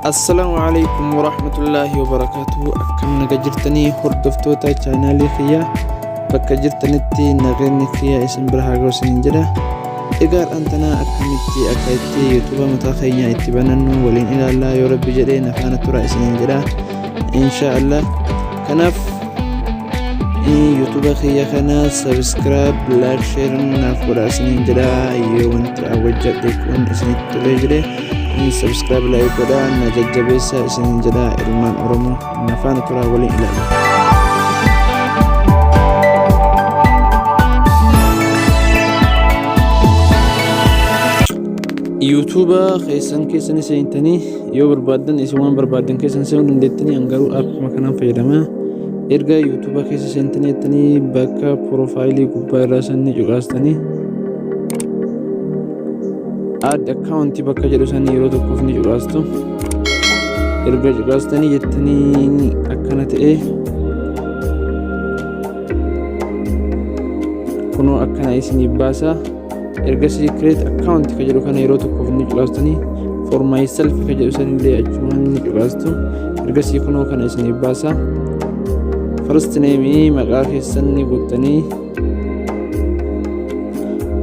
Assalaamu alaikum warahmatullaahi wabarakaatuhu. Akkam naga jirtanii, hordoftoota chaanaalii kiyyaa? Bakka jirtanitti nageenyi kiyya isin bira haa ga'u isiniin jedha. Egaa har'aan tana akkamitti akka itti yuutuuba mataa keenyaa itti banannu waliin ilaallaa. Yoo rabbi jedhee na faana tura isiniin jedha, insha Allah. Kanaaf yuutuuba kiyya kana subscribe, like, share naaf godha isiniin jedha. Yoo wanti hojjedhe kun isinitti tolee jedhe, subscribe, like godha, na jajjabeessa isiniin jedha. Ilmaan Oromoo, na faana turaa, waliin ilaalla. Yuutuuba keessan keessan seentanii, yoo barbaaddan isin waan barbaaddan keessan seenuu dandeettanii, an garuu appuma kanaan fayyadama. Erga yuutuuba keessa seentanii jettanii, bakka profaayilii gubbaa irraa sanni cuqaastanii, add account bakka jedhu san yeroo tokkoof ni cuqaastu. Erga cuqaastanii jettanii akkana ta'e, kunoo akkana isinii baasa. Ergasii create account ka jedhu kana yeroo tokkoof ni cuqaastanii, for myself ka jedhu sanillee achumaan ni cuqaastu. Ergasii kunoo kana isinii baasa. First name, maqaa keessan ni guuttanii.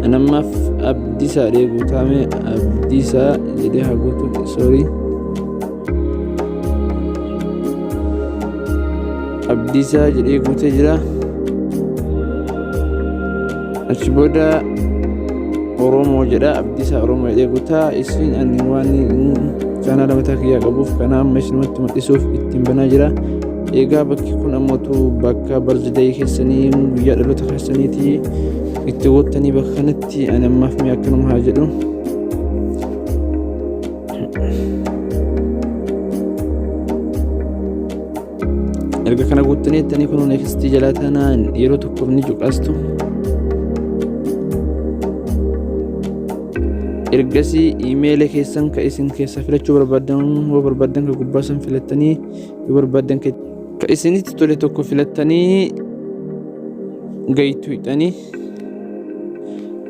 Anammaaf Abdiisaa dhee guutame, Abdiisaa jedhee haa guutu. Sorry, Abdiisaa jedhee guutee jira. Achi booda Oromoo jedha. Abdiisaa Oromoo jedhee guutaa. Isin ani waan chaanaala mataa kiyyaa qabuuf kana amma isinumatti mul'isuuf ittiin banaa jira. Egaa bakki kun ammootu bakka birthday keessanii, guyyaa dhaloota keessaniiti itti guuttanii. Bakka kanatti ani ammaaf mee akkanuma haa jedhu. Erga kana guuttanii jettanii, kun next jalaa tanaan yeroo tokkoof ni cuqaastu. Ergasii iimeela keessan ka isin keessa filachuu barbaaddan, yoo barbaaddan ka gubbaa san filattanii, yoo barbaaddan ka isinitti tole tokko filattanii gayitu hidhanii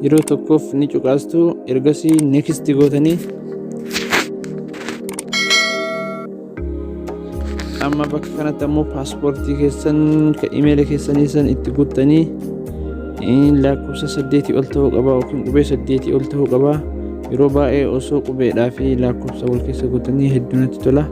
yeroo tokkoof ni cuqaastu. Ergasii next gootanii. Amma bakka kanatti ammoo paaspoortii keessan ka imeela keessanii san itti guuttanii, lakkoofsa 8 ol ta'uu qaba yookiin qubee 8 ol ta'uu qaba. Yeroo baay'ee osoo qubeedhaa fi lakkoofsa wal keessa guutanii hedduu natti tola.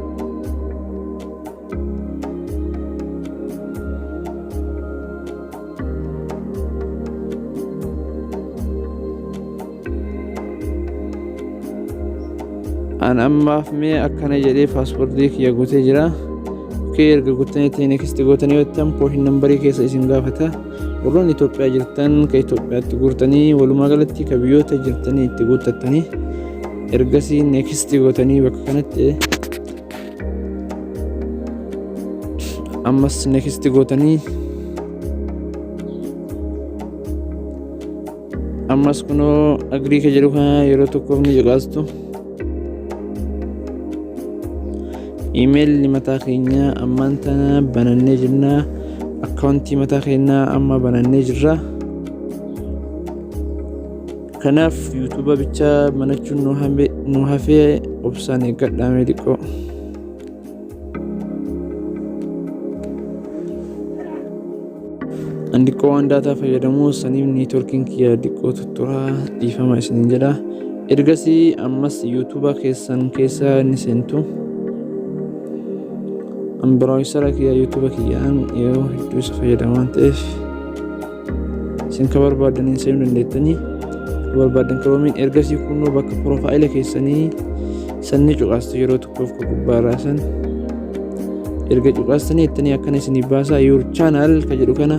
An ammaaf mee akkana jedhee paaspoortii kiyya guutee jira. Okay, erga guuttanii next gootanii yoo ta'an, phone numberii keessa isin gaafata. Warroonni Itoophiyaa jirtan ka Itoophiyaatti guurtanii, walumaa galatti ka biyyoota jirtanii itti guuttattanii, ergasii next gootanii, bakka kanatti ammas next gootanii, ammas kunoo agree ka jedhu kana yeroo tokkoof ni cuqaastu. Iimeelli mataa keenyaa ammaan tana banannee jirna. Akkaawuntii mataa keenyaa amma banannee jirra. Kanaaf yuutuuba bichaa banachuun nu hafee, obsaan eeggadhaa mee xiqqoo. An xiqqoo waan daataa fayyadamu saniif niitworkiin kiyya xiqqoo tutturaa, dhiifama isiniin jedha. Ergasii ammas yuutuuba keessan keessa ni seentu. An browsera kiyya yuutuuba kiyyaan yeroo hedduu isa fayyadamu waan ta'eef, isin ka barbaadaniin seenuu dandeettanii, ka barbaadan kiroomiin. Ergasii kunoo bakka profaayila keessanii sanni cuqaastu yeroo tokkoof, ka gubbaarraa san. Erga cuqaastanii jettanii, akkana isinii baasaa. Your channel ka jedhu kana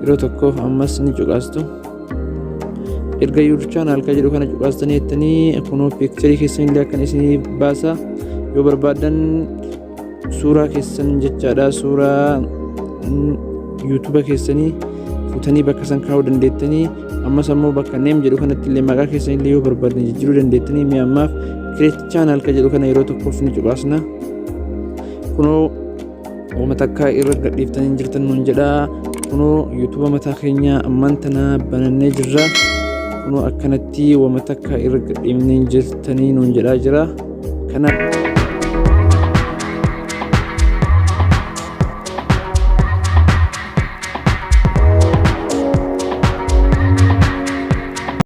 yeroo tokkoof ammas ni cuqaastu. Erga your channel ka jedhu kana cuqaastanii jettanii, kunoo piikcharii keessan illee akkana isinii baasa. Yoo barbaadan suuraa keessan jechaadha, suuraa yuutuuba keessanii fuutanii bakka san kaa'uu dandeettanii. Ammas ammoo bakka name jedhu kanatti illee maqaa keessan illee yoo barbaadan jijjiiruu dandeettanii. Mee ammaaf create channel ka jedhu kana yeroo tokkoof ni cuqaasna. Kunoo wama takkaa irra gadhiiftanii jirtan nuun jedha. Kunoo yuutuuba mataa keenya ammaan tana banannee jirra. Kunoo akkanatti wama takkaa irra gadhiifnee jirtanii nuun jedhaa jira. Kanaaf